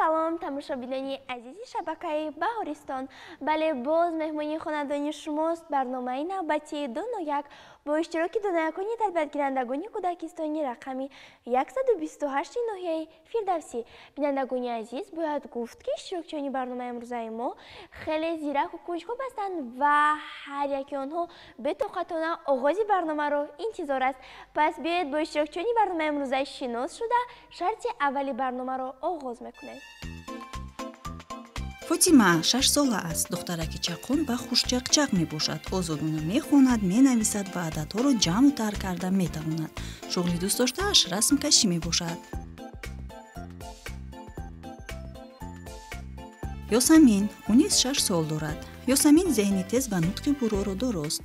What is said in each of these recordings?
Салом, тамошобинони азизи шабакаи Баҳористон. Бале, боз меҳмони хонадони шумост барномаи навбатии Доно як бо иштироки доноякони тарбиятгирандагони кӯдакистони рақами 128 ноҳияи Фирдавсӣ. Бинандагони азиз, бояд гуфт, ки иштирокчиёни барномаи имрӯзаи мо хеле зираку кунҷков ҳастанд ва ҳар яки онҳо бетоқатона оғози барномаро интизор аст. Пас биёед, бо иштирокчиёни барномаи имрӯза шинос шуда, шарти аввали барномаро оғоз мекунем. Фотима 6-сола аст. Духтараки чаққон ва хушчақчақ мебошад. Озодона мехонад, менависад ва ададҳоро ҷамъу тарҳ карда метавонад. Шуғли дӯстдоштааш расмкашӣ мебошад. Ёсамин, ӯ низ 6 сол дорад. Ёсамин зеҳни тез ва нутқи бурроро дорост.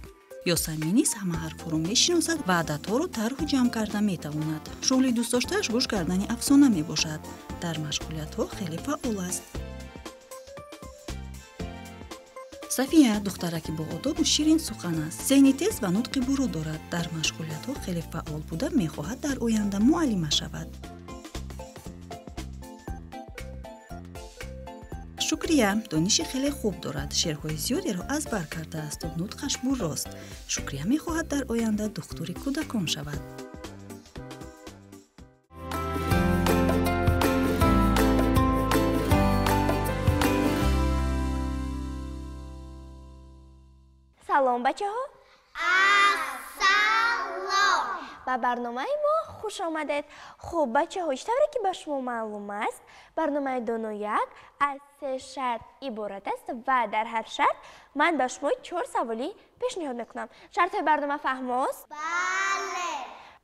Ёсамин низ ҳама ҳарфҳоро мешиносад ва ададҳоро тарҳу ҷамъ карда метавонад. Шуғли дӯстдоштааш гӯш кардани афсона мебошад. Дар машғулиятҳо хеле фаъол аст. Сафия духтараки боодобу ширин сухан аст. Зеҳни тез ва нутқи бурро дорад. Дар машғулиятҳо хеле фаъол буда, мехоҳад дар оянда муаллима шавад. Шукрия дониши хеле хуб дорад. Шеърҳои зиёдеро аз бар кардаасту нутқаш буррост. Шукрия мехоҳад дар оянда духтури кӯдакон шавад. Салом, бачаҳо! Ассалом! Ба барномаи мо хуш омадед. Хуб, бачаҳо, чӣ тавре ки ба шумо маълум аст, барномаи Доно як аз се шарт иборат аст ва дар ҳар шарт ман ба шумо чор саволӣ пешниҳод мекунам. Шартҳои барнома фаҳмост? Бале!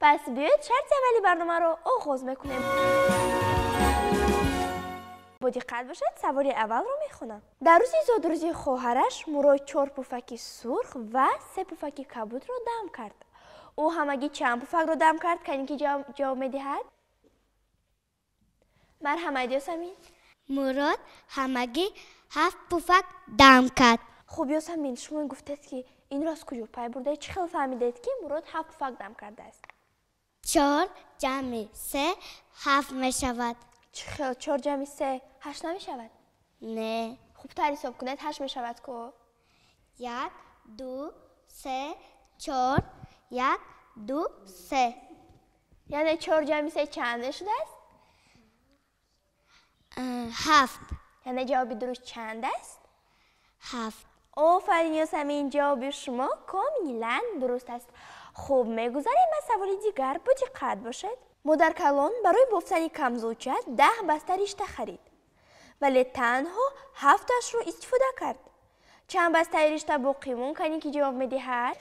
Пас биёед, шарти аввали барномаро оғоз мекунем. Бо диққат бошед, саволи аввалро мехонам. Дар рӯзи зодрӯзи хоҳараш Мурод чор пуфаки сурх ва се пуфаки кабудро дам кард. Ӯ ҳамагӣ чанд пуфакро дам кард? Кане ки ҷавоб медиҳад? Марҳамат, Ёсамин. Мурод ҳамагӣ ҳафт пуфак дам кард. Хуб, Ёсамин, шумо гуфтед, ки инро аз куҷо пай бурдаед? Чӣ хел фаҳмидед, ки Мурод ҳафт пуфак дам кардааст? Чор ҷамъи се ҳафт мешавад. Чӣ хел чор ҷамъи се ҳашт намешавад? Не. Хубтар ҳисоб кунед, ҳашт мешавад ку. Як, ду, се, чор, як, ду, се. Яъне чор ҷамъи се чанд мешудааст? Ҳафт. Яъне ҷавоби дуруст чанд аст? Ҳафт. Офарин, Ёсамин, ҷавоби шумо комилан дуруст аст. Хуб, мегузарем ба саволи дигар. Бо диққат бошед. Модаркалон барои бофтани камзулча 10 баста ришта харид, вале танҳо ҳафташро истифода кард. Чанд бастаи ришта боқӣ монд? Кане ки ҷавоб медиҳад?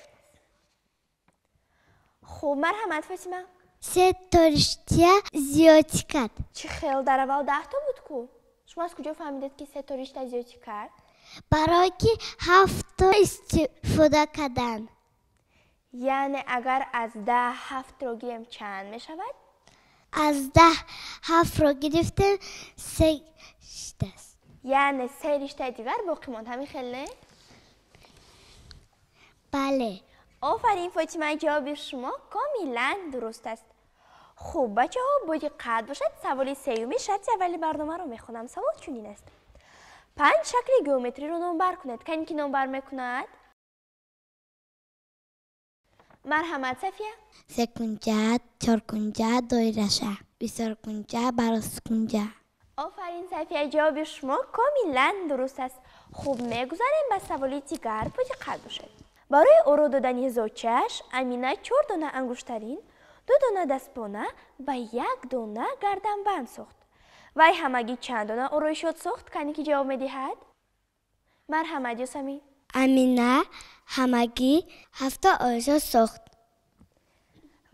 Хуб, марҳамат, Фотима. Се то риштия зиёдӣ кард. Чӣ хел? Дар аввал 10то буд ку. Шумо аз куҷо фаҳмидед, ки се то ришта зиёдӣ кард? Барое ки ҳафтто истифода карданд. Яъне агар аз 10 ҳафтро гирем, чанд мешавад? Аз 10 ҳафтро гирифтем, се риштааст. Яъне се риштаи дигар боқӣ монд, ҳамин хел, не? Бале. Офарин, Фотима, ҷавоби шумо комилан дуруст аст. Хуб, бачаҳо, бо диққат бошад, саволи сеюми шарти аввали барномаро мехонам. Савол чунин аст: панҷ шакли геометриро номбар кунед. Кане ки номбар мекунад? Марҳамат, Сафия. Секунҷа, чоркунҷа, доираша, бисёркунҷа, барозкунҷа. Офарин, Сафия, ҷавоби шумо комилан дуруст аст. Хуб, мегузарем ба саволи дигар. Бо диққат бошед. Барои оро додани зочааш Амина чор дона ангуштарин, ду дона дастпона ва як дона гарданбанд сохт. Вай ҳамагӣ чанд дона ороишот сохт? Кане ки ҷавоб медиҳад? Марҳамат, Ёсамин. Амина ҳамагӣ ҳафта ороишот сохт.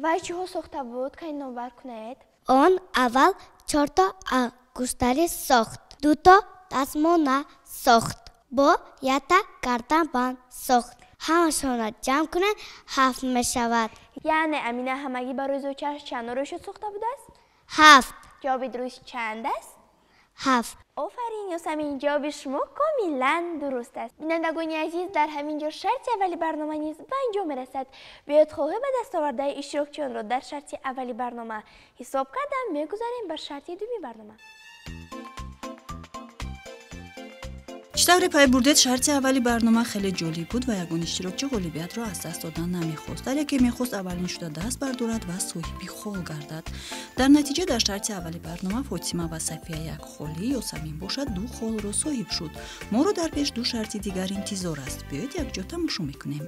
Вай чиҳо сохта буд? Кани номбар кунед. Он аввал чорто ангуштарӣ сохт, дуто дастмона сохт, бо якта гарданбанд сохт. Ҳамашонро ҷамъ кунед, ҳафт мешавад. Яъне Амина ҳамагӣ барои зочааш чанд ороишот сохта будааст? Ҳафт. Ҷавоби дуруст чанд аст? Ҳафт. Офарин, Ёсамин, ҷавоби шумо комилан дуруст аст. Бинандагони азиз, дар ҳамин ҷо шарти аввали барнома низ ба анҷом мерасад. Биёед, холҳои ба даст овардаи иштирокчиёнро дар шарти аввали барнома ҳисоб карда, мегузарем ба шарти дуюми барнома. Чӣ тавре пай бурдед, шарти аввали барнома хеле ҷолиб буд ва ягон иштирокчӣ ғолибиятро аз даст додан намехост. Дар яке мехост аввалин шуда даст бардорад ва соҳиби хол гардад. Дар натиҷа дар шарти аввали барнома Фотима ва Сафия як холӣ, Ёсамин бошад 2 холро соҳиб шуд. Моро дар пеш 2 шарти дигар интизор аст. Биёед якҷо тамошо мекунем.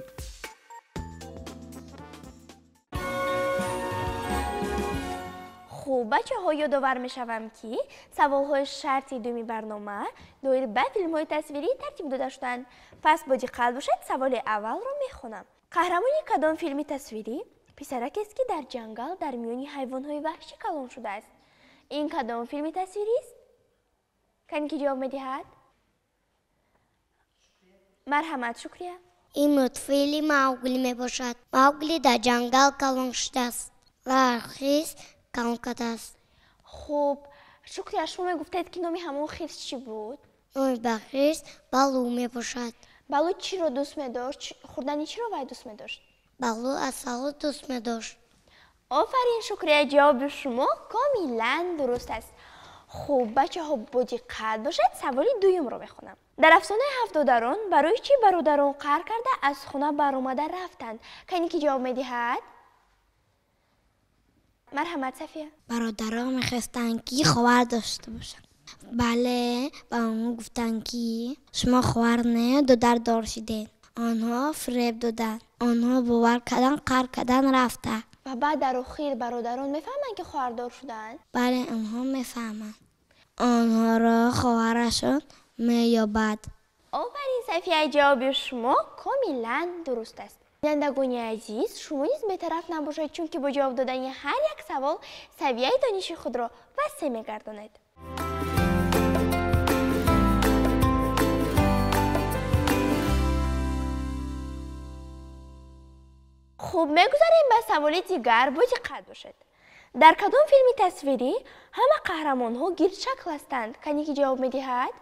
Хуб, бачаҳо, ёдовар мешавам, ки саволҳои шарти дуюми барнома доир ба филмҳои тасвирӣ тартиб дода шуданд. Пас бо диққат бошед, саволи аввалро мехонам. Қаҳрамони кадом филми тасвирӣ писаракест, ки дар ҷангал дар миёни ҳайвонҳои ваҳшӣ калон шудааст? Ин кадом филми тасвирист? Кане ки ҷавоб медиҳад? Марҳамат, Шукрия. Ин мультфилми Маугли мебошад. Маугли дар ҷангал калон шудааст ва хирс калон кардааст. Хуб, Шукрия, шумо мегуфтед, ки номи ҳамон хирс чӣ буд? Номи ба хирс Балу мебошад. Балу чиро дӯст медошт? Хӯрдани чиро вай дӯст медошт? Балу асалро дӯст медошт. Офарин, Шукрия, ҷавоби шумо комилан дуруст аст. Хуб, бачаҳо, бо диққат бошед, саволи дуюмро мехонам. Дар афсонаи ҳафт додарон барои чӣ бародарон қаҳр карда аз хона баромада рафтанд? Кане ки ҷавоб медиҳад? Марҳамат, Сафия. Бародарон мехостанд, ки ховар дошта бошанд. Бале, ба онҳо гуфтанд, ки шумо ховар не, додар дор шудед. Онҳо фиреб доданд. Онҳо бовар карданд, қаҳр кардан рафта. Ва баъд дар охир бародарон мефаҳманд, ки хоҳардор шуданд? Бале, онҳо мефаҳманд. Онҳоро хоҳарашон меёбад. Офарин, Сафия, ҷавоби шумо комилан дуруст аст. Бинандагони азиз, шумо низ бетараф набошед, чунки бо ҷавоб додани ҳар як савол савияи дониши худро васеъ мегардонед. Хуб, мегузарем ба саволи дигар. Бо диққат бошед. Дар кадом филми тасвирӣ ҳама қаҳрамонҳо гирдшакл ҳастанд? Кане ки ҷавоб медиҳад?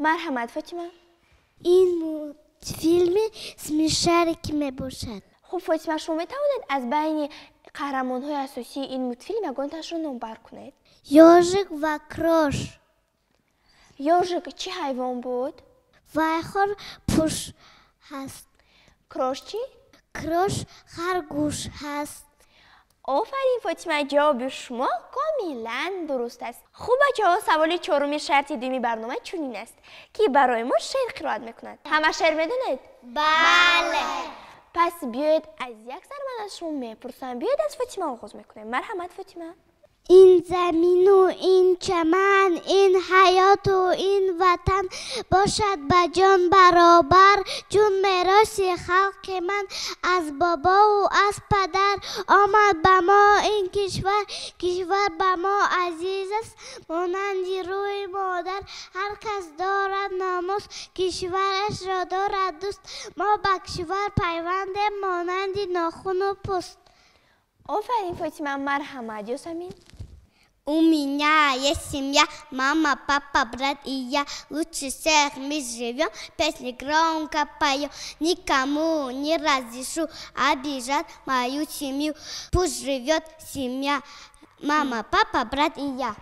Марҳамат, Фотима. Ин филми Смешарики мебошад. Хуб, Фотима, шумо метавонед аз байни қаҳрамонҳои асосии ин мультфилм ягонташро номбар кунед? Ёжик ва Крош. Ёжик чӣ ҳайвон буд? Вай хорпӯш ҳаст. Крош чӣ? Крош харгӯш ҳаст. Офарин, Фотима, ҷавоби шумо комилан дуруст аст. Хуб, бачаҳо, саволи чоруми шарти дуюми барнома чунин аст, ки барои мо шеър қироат мекунад. Ҳама шеър медонед? Бале. Пас биёед аз як сар ман аз шумо мепурсам. Биёед аз Фотима оғоз мекунем. Марҳамат, Фотима. Ин замину ин чаман, ин ҳаёту ин ватан бошад ба ҷон баробар, чун мероси халқи ман аз бобову аз падар омад ба мо ин кишвар. Кишвар ба мо азиз аст монанди рӯи модар. Ҳар кас дорад номус, кишварашро дорад дӯст. Мо ба кишвар пайвандем монанди нохуну пӯст. Офарин, Фотима. Марҳамат, Ёсамин. У меня есть семья, мама, папа, брат и я. Лучше всех мы живем, песни громко поем. Никому не разрешу обижать мою семью. Пусть живет семья, мама, папа, брат и я.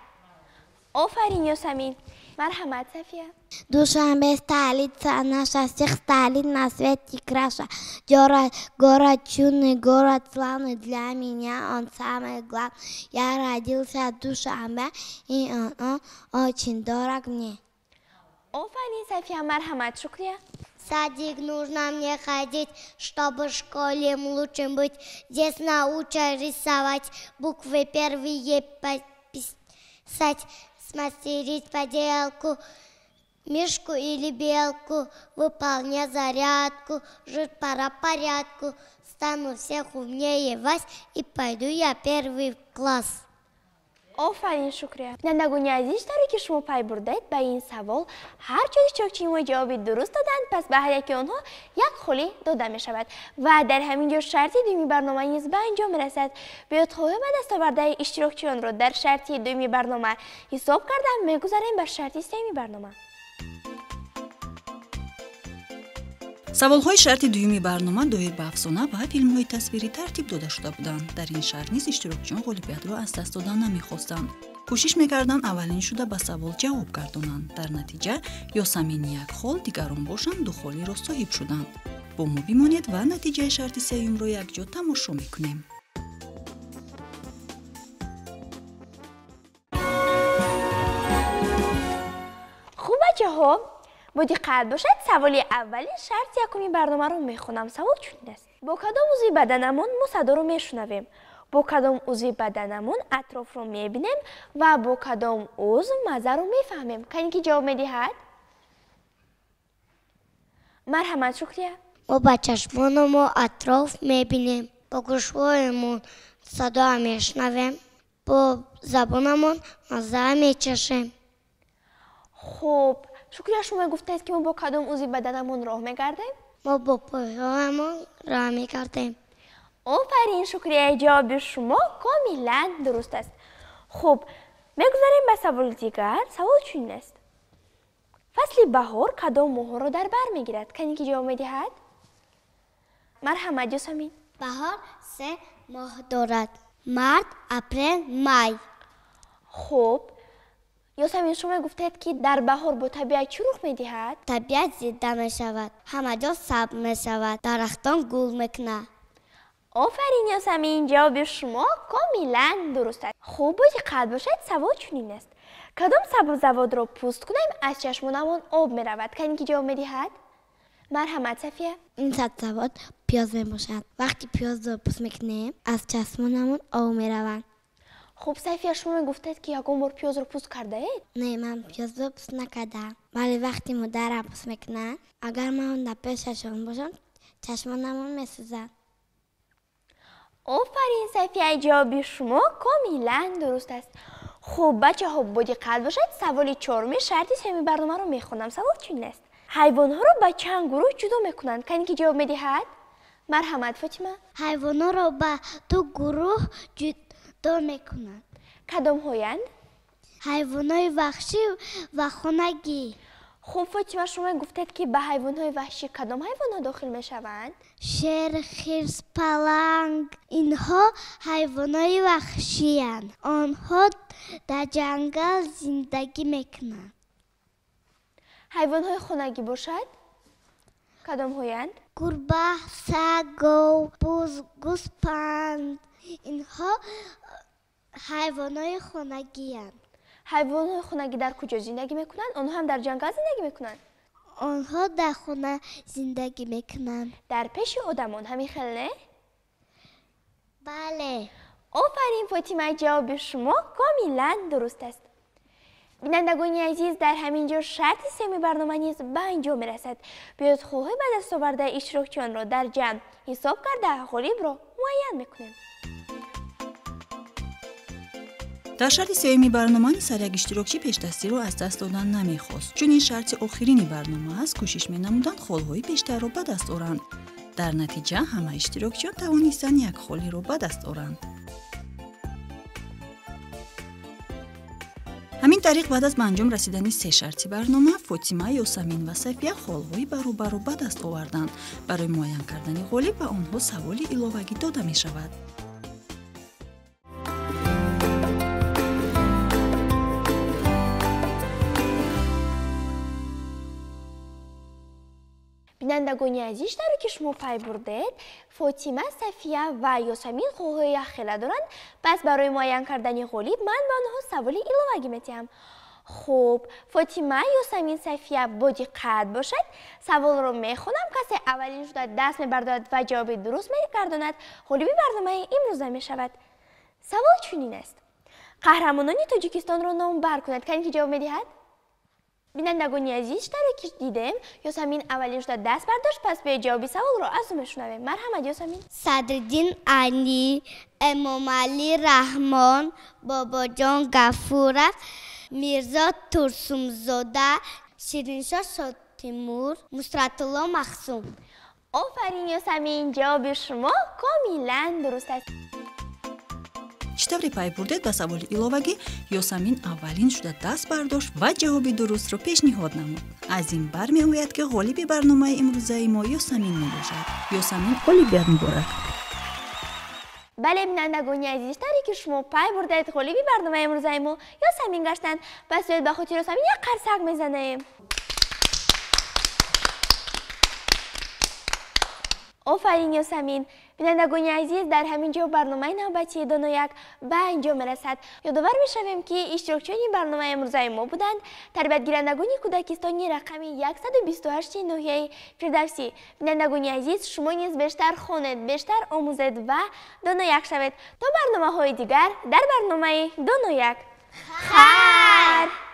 Офарин, Ёсамин. Марҳамат, Сафия. Душанбе столица наша, всех столиц на свете краша. Город чудный, город славный, для меня он самый главный. Я родился в Душанбе, и он очень дорог мне. Офарин, Сафия. Марҳамат, Шукрия. В садик нужно мне ходить, чтобы в школе лучшим быть. Здесь научат рисовать, буквы первые писать, смастерить поделку, мишку или белку, выполнять зарядку, жить пора порядку. Стану всех умнее вас и пойду я первый в класс. Офарин, Шукрия. Бинандагони азиз, тавре ки шумо пай бурдед, ба ин савол ҳар чор иштирокчии мо ҷавоби дуруст доданд, пас ба ҳар яки онҳо як холӣ дода мешавад. Ва дар ҳамин ҷо шарти дуюми барнома низ ба анҷом мерасад. Биёед хоҳем ба дастовардаи иштирокчиёнро дар шарти дуюми барнома ҳисоб карда мегузарем ба шарти сеюми барнома. Саволҳои шарти дуюми барнома доир ба афсона ва филмҳои тасвирӣ тартиб дода шуда буданд. Дар ин шарт низ иштирокчиён ғолибиятро аз даст додан намехостанд. Кӯшиш мекарданд аввалин шуда ба савол ҷавоб гардонанд. Дар натиҷа Ёсамин як хол, дигарон бошанд ду холиро соҳиб шуданд. Бо мо бимонед ва натиҷаи шарти сеюмро якҷо тамошо мекунем. Хуб, бачаҳо, бо диққат бошед, саволи аввали шарти якуми барномаро мехонам. Савол чунин аст: бо кадом узви баданамон мо садоро мешунавем? Бо кадом узви баданамон атрофро мебинем ва бо кадом узв маззаро мефаҳмем? Кане ки ҷавоб медиҳад? Марҳамат, Шукрия. Мо ба чашмонамо атроф мебинем, бо гӯшҳоямон садоа мешунавем, бо забонамон маззаа мечашем. Хуб, Шукрия, шумо гуфтаед, ки мо бо кадом узви баданамон роҳ мегардем? Мо бо пойҳоямон роҳ мегардем. Офарин, Шукрия, ҷавоби шумо комилан дуруст аст. Хуб, мегузарем ба саволи дигар. Савол чунин аст: фасли баҳор кадом моҳҳоро дар бар мегирад? Кане ки ҷавоб медиҳад? Марҳамат, Ёсамин. Баҳор се моҳ дорад: март, апрел, май. Хуб, Ёсамин, шумо гуфтед, ки дар баҳор бо табиат чӣ рух медиҳад? Табиат зинда мешавад, ҳама ҷо сабз мешавад, дарахтон гул мекунад. Офарин, Ёсамин, ҷавоби шумо комилан дуруст аст. Хуб, бо диққат бошед, савол чунин аст: кадом сабзавотро пӯст кунем, аз чашмонамон об меравад? Кане ки ҷавоб медиҳад? Марҳамат, Сафия. Ин сабзавот пиёз мебошад. Вақте пиёзро пӯст мекунем, аз чашмонамон об меравад. Хуб, Сафия, шумо гуфтед, ки ягон бор пиёзро пӯст кардаед? Не, ман пиёзро пӯст накардаам, вале вақте модарам пӯст мекунад, агар ман дар пешашон бошам, чашмонамон месӯзад. Офарин, Сафия, ҷавоби шумо комилан дуруст аст. Хуб, бачаҳо, бо диққат бошед, саволи чоруми шарти сеюми барномаро мехонам. Савол чунин аст: ҳайвонҳоро ба чанд гурӯҳ ҷудо мекунанд? Кане ки ҷавоб медиҳад? Марҳамат, Фотима. Ҳайвонҳоро ба ду гурӯҳ ҷудо мекунанд. Кадомҳоянд? Ҳайвонҳои ваҳшӣ ва хонагӣ. Хуб, Фотима, шумо гуфтед, ки ба ҳайвонҳои ваҳшӣ кадом ҳайвонҳо дохил мешаванд? Шер, хирс, паланг. Инҳо ҳайвонҳои ваҳшиянд. Онҳо дар ҷангал зиндагӣ мекунанд. Ҳайвонҳои хонагӣ бошад кадомҳоянд? Гурба, саг, гов, буз, гӯспанд. Инҳо ҳайвонҳои хонагиянд. Ҳайвонҳои хонагӣ дар куҷо зиндагӣ мекунанд? Онҳо ҳам дар ҷангал зиндагӣ мекунанд? Онҳо дар хона зиндагӣ мекунанд. Дар пеши одамон, ҳамин хел, не? Бале. Офарин, Фотима, ҷавоби шумо комилан дуруст аст. Бинандагони азиз, дар ҳамин ҷо шарти сеюми барнома низ ба анҷом мерасад. Биёед, холҳои ба даст овардаи иштирокчиёнро дар ҷамъ ҳисоб карда, ғолибро муайян мекунем. Дар шарти сеюми барнома низ ҳар як иштирокчӣ пешдастиро аз даст додан намехост. Чун ин шарти охирини барнома аст, кӯшиш менамуданд холҳои бештарро ба даст оранд. Дар натиҷа ҳама иштирокчиён тавонистанд як холиро ба даст оранд. Ҳамин тариқ, баъд аз ба анҷом расидани се шарти барнома, Фотима, Ёсамин ва Сафия холҳои баробарро ба даст оварданд. Барои муайян кардани ғолиб ба онҳо саволи иловагӣ дода мешавад. Бинандагони азиз, таре ки шумо пай бурдед, Фотима, Сафия ва Ёсамин холҳои якхела доранд. Пас барои муайян кардани ғолиб ман ба онҳо саволи иловагӣ медиҳам. Хуб, Фотима, Ёсамин, Сафия, бо диққат бошад, саволро мехонам. Касе аввалин шуда даст мебардорад ва ҷавоби дуруст мегардонад, ғолиби барномаи имрӯза мешавад. Савол чунин аст: қаҳрамонони Тоҷикистонро номбар кунад. Кане ки ҷавоб медиҳад? Бинандагони азиз, таре ки дидем, Ёсамин аввалин шуда даст бардошт. Пас биёед, ҷавоби саволро аз ӯ мешунавем. Марҳамат, Ёсамин. Садриддин Айнӣ, Эмомалӣ Раҳмон, Бобоҷон Гафуров, Мирзо Турсунзода, Шириншоҳ Шотимур, Нусратулло Маҳсум. Офарин, Ёсамин, ҷавоби шумо комилан дуруст аст. Чӣ тавре пай бурдед, ба саволи иловагӣ Ёсамин аввалин шуда даст бардошт ва ҷавоби дурустро пешниҳод намуд. Аз ин бармеояд, ки ғолиби барномаи имрӯзаи мо Ёсамин мебошад. Ёсамин, ғолибият муборак. Бале, бинандагони азиз, таре ки шумо пай бурдаед, ғолиби барномаи имрӯзаи мо Ёсамин гаштанд. Пас биёед ба хотири Ёсамин як қарсак мезанем. Офарин, Ёсамин! Бинандагони азиз, дар ҳамин ҷо барномаи навбатии Донояк ба анҷом мерасад. Ёдовар мешавем, ки иштирокчиёни барномаи имрӯзаи мо буданд тарбиятгирандагони кӯдакистони рақами 128 ноҳияи Фирдавсӣ. Бинандагони азиз, шумо низ бештар хонед, бештар омӯзед ва донояк шавед. То барномаҳои дигар дар барномаи Донояк. Хайр!